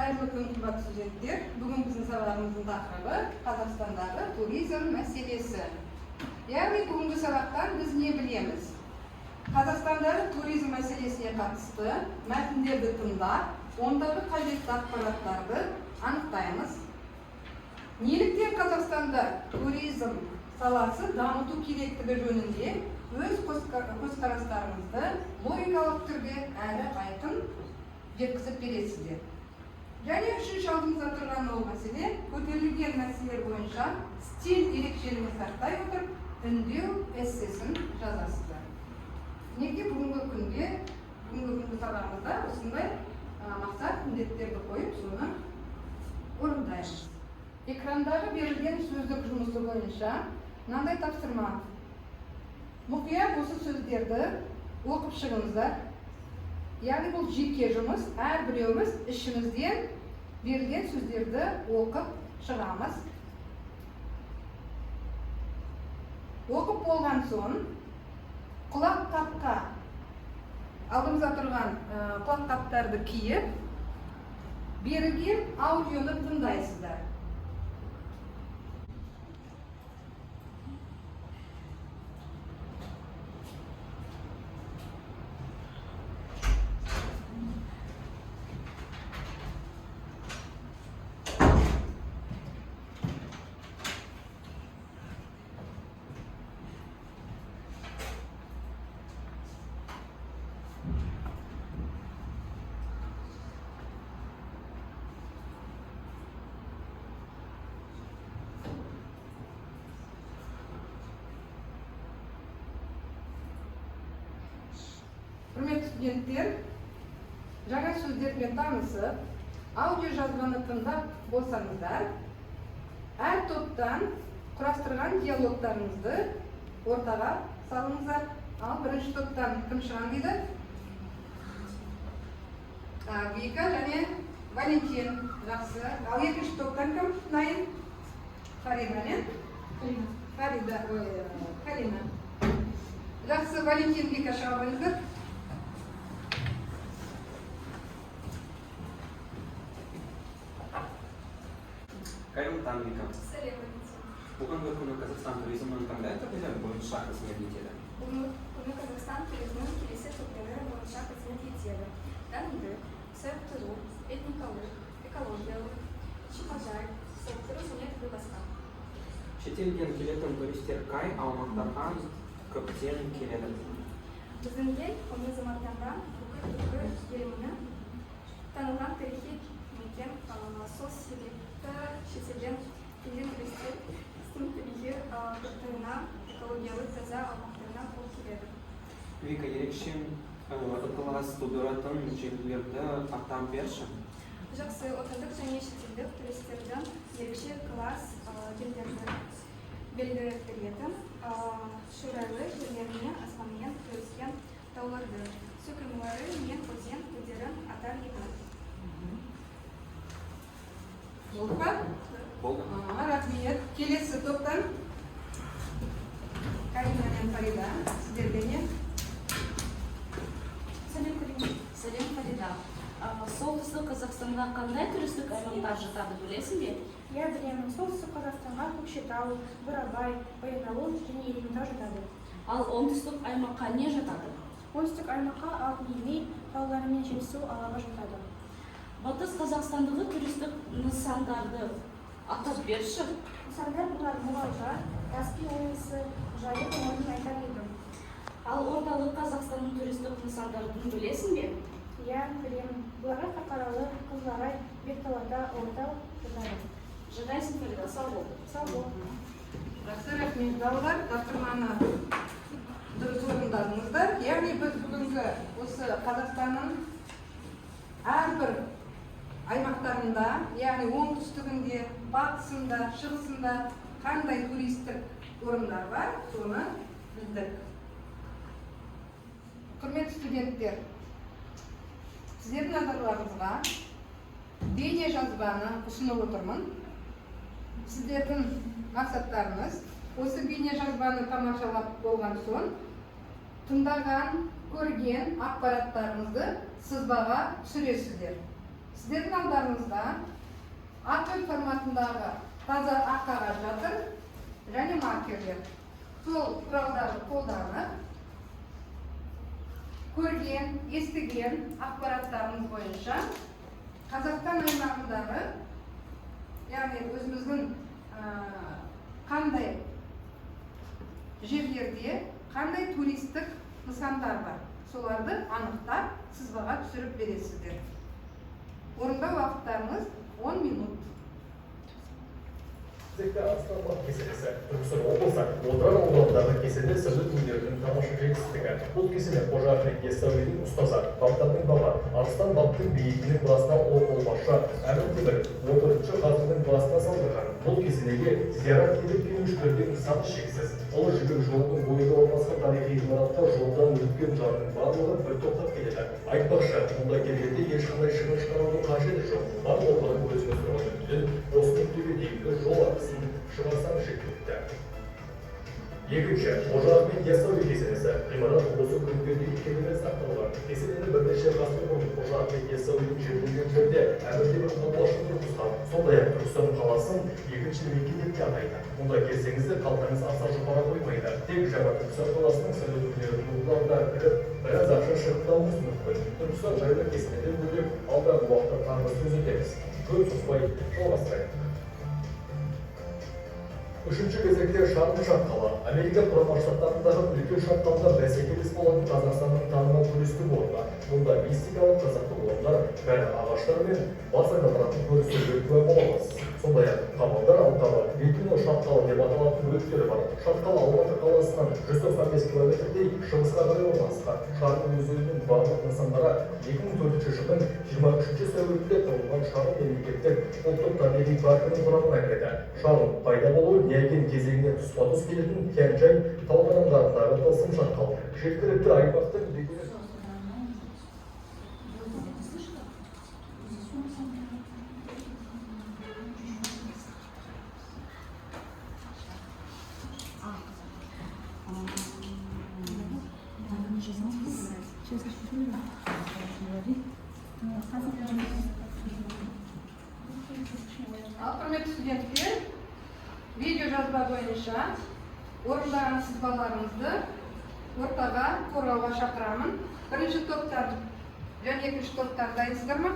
Қайырлы күн, қымбатты студенттер! Бүгін біздің сабағымыздың тақырыбы — Қазақстандағы туризм мәселесі. Яғни бүгінгі сабақтан біз не білеміз? Қазақстандағы туризм мәселесіне қатысты мәтіндерді тыңдап, ондағы қажетті ақпараттарды анықтаймыз. Неліктен Қазақстанда туризм саласы дамыту керектігі жөнінде өз көзқарастарыңызды логикалық түрде әрі айқын жеткізіп бересіздер. Және үшінші алдымызда тұрған ол мәселе — көтерілген мәселелер бойынша стиль ерекшелігін сақтай отырып, үндеу эссесін жазасыздар. Мінекей, бүгінгі күнгі сабағымызда осындай мақсат міндеттерді қойып, соны орындаймыз. Экрандағы берілген сөздік жұмысы бойынша мынандай тапсырма: мұқият осы сөздерді оқып шығыңыздар. Яғни бұл жеке жұмыс, әрбіреуіміз ішімізден берілген сөздерді оқып шығамыз. Оқып болған соң құлаққапқа, алдымызда тұрған құлаққаптарды киіп, берілген аудионы тыңдайсыздар. Құрметті студенттер, жаңа сөздермен танысып, аудиожазбаны тыңдап болсаңыздар, әр топтан құрастырған диалогтарыңызды ортаға салыңыздар. Ал бірінші топтан кім шығамын дейді? Вика және Валентин. Жақсы. Ал екінші топтан кім? Наим, Фарида мен Фарида, ой, Карина. Жақсы, Валентин, Вика, шыға қойыңыздар. Қайырлы таң, Вика. Сәлем, Валентин. Бүгінгі күні Қазақстан туризмінің қандай түрлері бойынша қызмет етеді? Бүгінгі күні Қазақстан туризмінің келесі түрлері бойынша қызмет етеді: танымдық, сауықтыру, этникалық, экологиялық, шипажай, сауықтыру және тағы басқа. Шетелден келетін туристер қай аумақтарға көптен келеді? Біздің ел көне замандардан бүкіл түркі еліне танылған тарихи мекен. Сол себепті шетелден келген туристер біздің табиғи қорықтарына, экологиялық таза аумақтарына көп келеді. Вика, ерекше ықылас тудыратын жерлерді атап берші. Жақсы, отандық және шетелдік туристердің ерекше ықылас белдіретін шұрайлы жерлеріне аспанмен көріскен тауларды, су қоймалары мен өзен көлдерін атар едім. Болды ма? Болды. Рахмет. Келесі топтан Карина мен Фарида, сіздерде не? Сәлем, Карина. Сәлем, Фарида. Солтүстік Қазақстанға қандай туристік аймақтар жатады, білесің бе? Иә, білемін. Солтүстік Қазақстанға Көкшетау, Бурабай, Баянауыл және Ерейментау жатады. Ал оңтүстік аймаққа не жатады? Оңтүстік аймаққа Алтын Емей таулары мен Жетісу алабы жатады. Батыс Қазақстандағы туристік нысандарды атап берші. Нысандар: бұлар Мұғалжар, Каспий ойысы, Жайық өңірін айтар едім. Ал орталық Қазақстанның туристік нысандарын білесің бе? Иә, білемін. Бұларға Қарқаралы, Қызыларай, Бектауата, Ұлытау жатады. Жарайсың, Фарида, сау бол. Сау бол. Жақсы, рахмет, балалар, тапсырманы дұрыс орындадыңыздар. Яғни біз бүгінгі осы Қазақстанның әрбір аймақтарында, яғни оңтүстігінде, батысында, шығысында қандай туристік орындар бар, соны білдік. Құрметті студенттер, сіздердің назарларыңызға бейне жазбаны ұсынып отырмын. Сіздердің мақсаттарыңыз — осы бейне жазбаны тамашалап болған соң, тыңдаған, көрген ақпараттарыңызды сызбаға түсіресіздер. Сіздердің алдарыңызда А4 форматындағы таза ақ қағаз жатыр және маркерлер. Сол құралдарды қолданып, көрген, естіген ақпараттарыңыз бойынша Қазақстан аймағындағы, яғни өзіміздің қандай жерлерде қандай туристік нысандар бар, соларды анықтап, сызбаға түсіріп бересіздер. Орындау уақыттарыңыз 10 минут. Кезекте Арыстан баб кесенесі. Түркістан облысы Отырар ауданындағы кесене сәулет өнерінің тамаша жетістігі. Бұл кесене Қожа Ахмет Яссауидің ұстазы, бабтардың бабы, Арыстан бабтың бейітінің басына ұлы қолбасшы Әмір Темір 14 ғасырдың басына салдырған. Бұл кесенеге зиярат етіп келушілердің саны шексіз. Ұлы Жібек жолының бойында орналасқан тарихи ғимаратқа жолдан өткен жанның барлығы бір тоқтап келеді. Айтпақшы, мұнда келгенде ешқандай шығын шығарудың қажеті жоқ. Бар болғаны өзіңіз тұрған үйден осы нүктеге дейінгі жол ақысын шығарсаңыз жеткілікті. Екінші, Қожа Ахмет Яссауи кесенесі. Ғимарат осы күнге дейін керемет сақталған. Кесенені бірнеше ғасыр бұрын Қожа Ахмет Яссауидің жерленген жерде Әмір Темір қолбасшы тұрғызған. Сондай-ақ Түркістан қаласын екінші мекен деп те атайды. Мұнда келсеңіз де, қалтаңыз аса жұпара қоймайды. Тек жаңа Түркістан қаласының сәулет өнерінің нұрларына кіріп, біраз ақша шығындауыңыз мүмкін. Түркістан жайлы кесенеден бөлек алдағы уақытта тағы сөз етеміз. Көп созбай жалғастырайық. Үшінші кезекте Шарын шатқалы. Америка Құрама Штаттарындағы үлкен шатқалға бәсекелес болатын Қазақстанның танымал туристік орны. Мұнда мистикалық қызықты орындар, кәрі ағаштар мен бас айналдыратын көріністерге куә бола аласыз. Сондай-ақ қамалдар алқабы, Бекино шатқалы деп аталатын бөліктері бар. Шатқал Алматы қаласынан 195 километрдей шығысқа қарай орналасқан. Шарын өзенінің барлық нысандары 2004 жылдың 23 сәуірінде құрылған Шарын мемлекеттік ұлттық табиғи паркінің құрамына кіреді. Шарын пайда болуы неоген кезеңіне тұспа-тұс келетін Тянь-Шань тау тарамдарындағы тылсым шатқал. Жеткілікті аймақтың бедері. Ал, құрметті студенттер, видео жазба бойынша орындаған сызбаларыңызды ортаға қорғауға шақырамын. Бірінші топтар және екінші топтар дайынсыздар ма?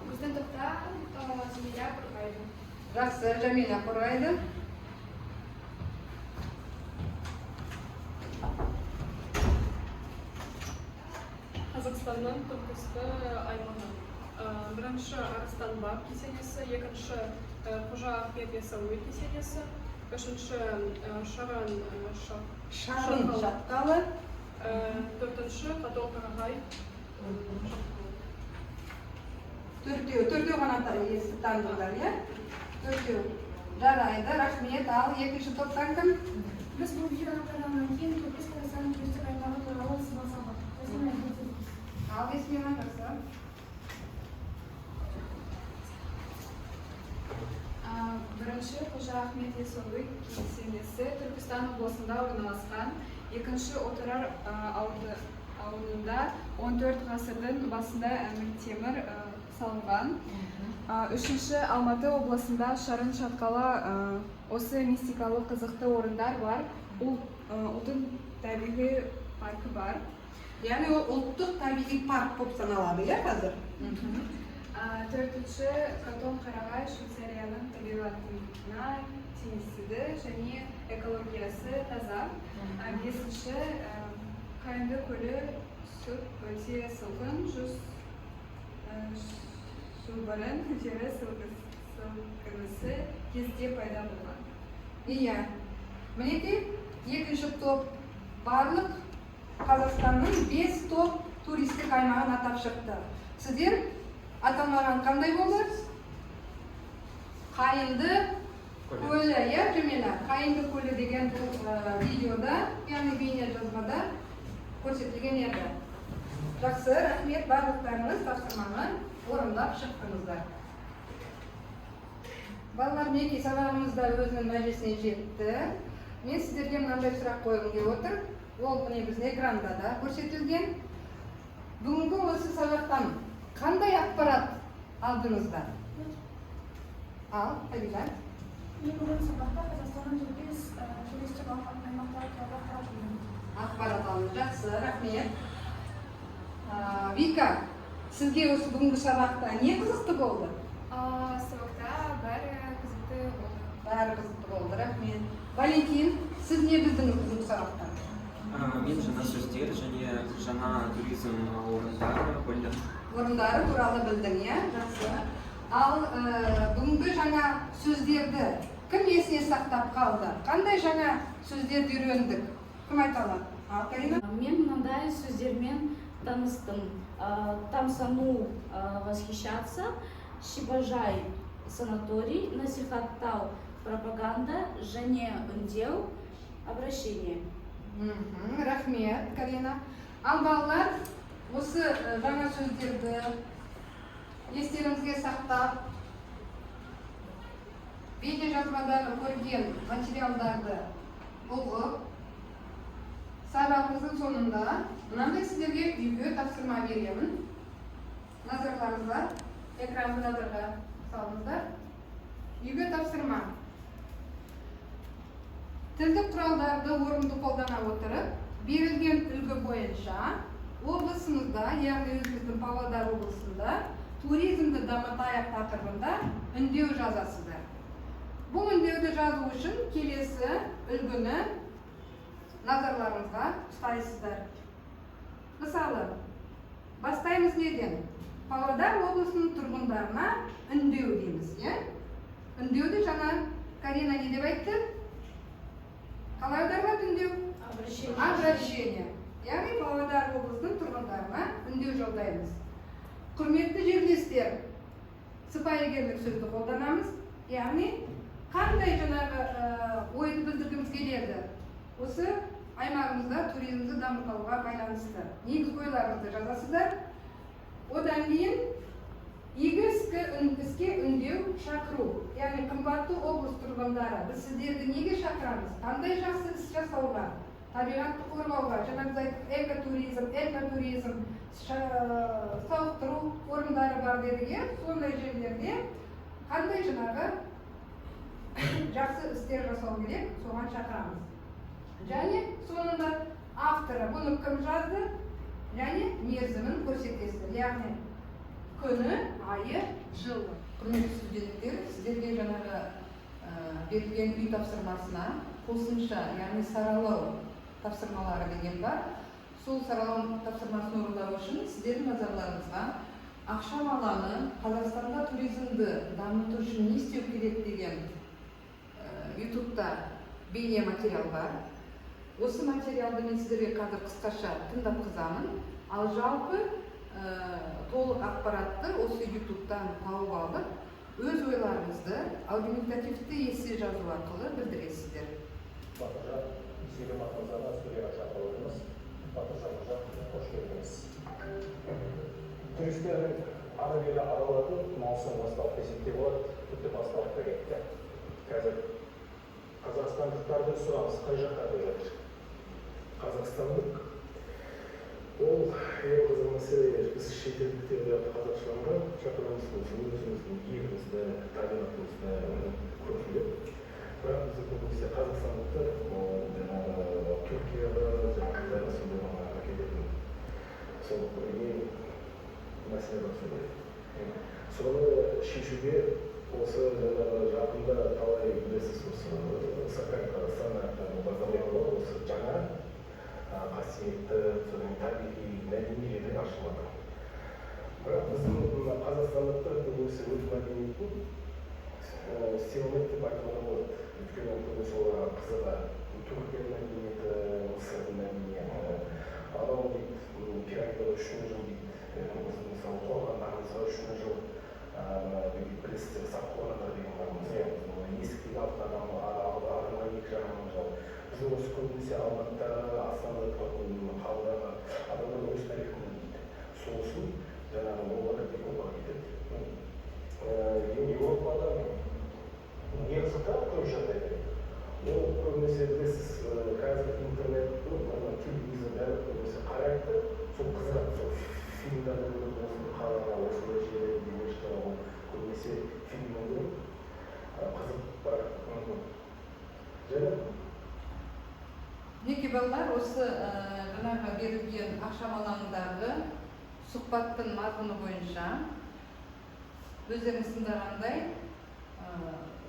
Біздің топта Жәмила қорғайды. Жақсы, Жәмила қорғайды. Қазақстанның түркісті аймағы. Бірінші Арыстан баб кесенесі, екінші Қожа Ахмет Яссауи кесенесі, үшінші Шарын Шарын шатқалы. Төртінші Катон-Қарағай. Төртеу, төртеу ғана естіп таныдыңдар, иә? Төртеу. Жарайды, рахмет. Ал екінші топтан кім? Біз бұл видеоны қарағаннан кейін Түркіс Қазақстанның туристік аймағы туралы сызба салдық. Осыны айтып. Ал, Есмина, жақсы. Бірінші Қожа Ахмет Яссауи кесенесі Түркістан облысында орналасқан. Екінші Отырар ауылында 14 ғасырдың басында Әмір Темір салынған. Үшінші Алматы облысында Шарын шатқалы, осы мистикалық қызықты орындар бар. Ұлттың табиғи паркі бар. Яғни ол ұлттық табиғи парк болып саналады, иә, қазір? Төртінші Катон Қарағай Швейцарияның табиғатына теңеседі және экологиясы таза. Бесінші Қайыңды көлі сүт өте сылқын, 100 жыл бұрын жері сілкінісі кезде пайда болған. Иә. Мінекей, екінші топ барлық Қазақстанның бес топ туристік аймағын атап шықты. Сіздер аталмаған қандай болды? Қайыңды көлі, иә, Жәмила? Қайыңды көлі деген бұл видеода, яғни бейне жазбада көрсетілген еді. Жақсы, рахмет, барлықтарыңыз тапсырманы орындап шықтыңыздар. Балалар, мінекей, сабағымыз да өзінің мәресіне жетті. Мен сіздерге мынандай сұрақ қойғым келіп отыр. Ол міне біздің экранда да көрсетілген. Бүгінгі осы сабақтан қандай ақпарат Ақпарат алдыңыздар? Ал, Фарида. Мен бүгін сабақта Қазақстанның 4-5 туристік аймақтары туралы ақпарат алдым. Ақпарат алдыңыз. Жақсы, рахмет. Вика, сізге осы бүгінгі сабақта не қызықты болды? Сабақта бәрі қызықты болды. Бәрі қызықты болды, рахмет. Валентин, сіз не білдіңіз бүгінгі сабақтан? Мен жаңа сөздер және жаңа туризм орындары білдім. Орындары туралы білдің, иә? Жақсы. Ал бүгінгі жаңа сөздерді кім есіне сақтап қалды? Қандай жаңа сөздерді үйрендік? Кім айта алады? Ал, Карина. Мен мынандай сөздермен таныстым. Тамсану, восхищаться, шипажай, санаторий, насихаттау, пропаганда және үндеу, обращение. Рахмет, Карина. Ал, балалар, осы жаңа сөздерді естеріңізге сақтап, бейнежазбадағы көрген материалдарды ұғып, сабағымыздың соңында мынандай сіздерге үйге тапсырма беремін. Назарларыңызға, экранды назарға салыңыздар. Үйге тапсырма: тілдік құралдарды орынды қолдана отырып, берілген үлгі бойынша облысымызда, яғни өзіміздің Павлодар облысында туризмді дамытайық тақырыбында үндеу жазасыздар. Бұл үндеуді жазу үшін келесі үлгіні назарларыңызға ұстайсыздар. Мысалы, бастаймыз неден? «Павлодар облысының тұрғындарына үндеу» дейміз, иә. Үндеуді жаңа Карина не деп айтты? Қалай аударылады үндеу? Обращение. Обращение. Яғни Павлодар облысының тұрғындарына үндеу жолдаймыз. Құрметті жерлестер, сыпайыгерлік сөзді қолданамыз. Яғни қандай жаңағы ойды білдіргіміз келеді? Осы аймағымызда туризмді дамытуға байланысты негізгі ойларыңызды жазасыздар. Одан кейін игі іске үндеу, шақыру. Яғни, қымбатты облыс тұрғындары, біз сіздерді неге шақырамыз? Қандай жақсы іс жасауға? Табиғатты қорғауға. Жаңа біз айттық, экотуризм, этнотуризм, сауықтыру орындары бар дедік, иә. Сондай жерлерде қандай жаңағы жақсы істер жасау керек, соған шақырамыз. Және соңында авторы, бұны кім жазды, және мерзімін көрсетесіздер, яғни күні, айы, жылы. Құрметті студенттер, сіздерге жаңағы берілген үй тапсырмасына қосымша, яғни саралау тапсырмалары деген бар. Сол саралау тапсырмасын орындау үшін сіздердің назарларыңызға «Ақшам алаңы: Қазақстанда туризмді дамыту үшін не істеу керек» деген ютубта бейне материал бар. Осы материалды мен сіздерге қазір қысқаша тыңдатқызамын. Ал жалпы толық ақпаратты осы ютубтан тауып алып, өз ойларыңызды аргументативті эссе жазу арқылы білдіресіздер. Батыржан Зелимат мырзаны студияға шақырып отырмыз. Батыржан мырза, қош келдіңіз. Туристердің ары бері аралатын маусым басталды десек те болады, тіпті басталып та кетті. Қазір қазақстандықтардың сұранысы қай жаққа деп жатыр? Қазақстандық ол ең қызық мәселе. Біз шетелдіктерді Қазақстанға шақырамыз, осы өзіміздің елімізді, табиғатымызды көрсін деп. Бірақ бізде көбінесе қазақстандықтар ол жаңағы Түркияға, жаңағы Қытайға, сондайларға кететін. Сол ең мәселе бар сондай. Соны шешуге осы жаңағы жақында, талай білесіз, осы «Сакральный Қазақстан» атты бағдарлама бар. Осы жаңа қасиетті, содан кейін табиғи, мәдени жерлер ашылып жатыр. Бірақ біздің мына қазақстандықтар көбінесе өз мәдениетін істей алмайды деп айтуға да болады. Өйткені көбінесе оларға қызығы Түркия мәдениеті, Мысырдың мәдениеті. Анау дейді, пирамидаға 3000 жыл дейді. Біздің, мысалы, қорғандарымызға 3000 жыл. Мына білесіздер, Сақ қорғандар деген бар, мысалы, біздің Есіктегі алтын адам, адамға 2,5 мың жыл. Біздің осы көбінесе Алматыдағы, Астанада тұратын қаладағы адамдар өз тарихын білмейді. Сол үшін жаңағы олар Европаға кетеді. Еуропада не қызықтырады көп жағдайда? Ол көбінесе, білесіз, қазір интернет, ну, ана телевизор, бәрі көбінесе қарайды да, сол қызығады. Сол фильмдерді көріп, осы қалаға, осындай жерлерге. Балалар, осы жаңағы берілген ақшам алаңындағы сұхбаттың мазмұны бойынша өздеріңіз тыңдағандай,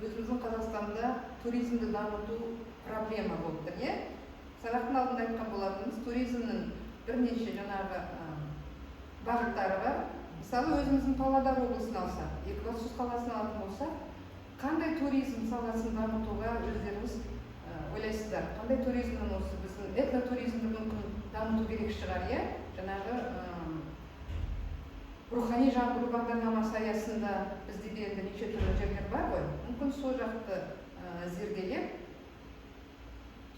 өзіміздің Қазақстанда туризмді дамыту проблема болып тұр, иә. Сабақтың алдында айтқан болатынбыз, туризмнің бірнеше жаңағы бағыттары бар. Мысалы, өзіміздің Павлодар облысын алсақ, Екібастұз қаласын алатын болсақ, қандай туризм саласын дамытуға өздеріңіз ойлайсыздар? Қандай туризмнің, осы біздің этнотуризмді мүмкін дамыту керек шығар, иә? Жаңағы рухани жаңғыру бағдарламасы аясында бізде де енді неше түрлі жерлер бар ғой. Мүмкін, сол жақты зерделеп,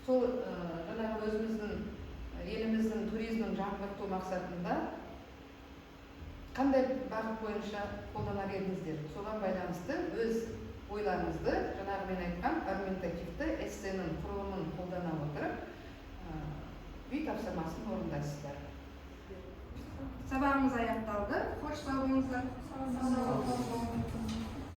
сол жаңағы өзіміздің еліміздің туризмін жаңғырту мақсатында қандай бағыт бойынша қолданар едіңіздер? Соған байланысты өз ойларыңызды жаңағы мен айтқан аргументативті эссенің құрылымын қолдана отырып, үй тапсырмасын орындайсыздар. Сабағымыз аяқталды. Қош, сау болыңыздар. Сау болыңыздар.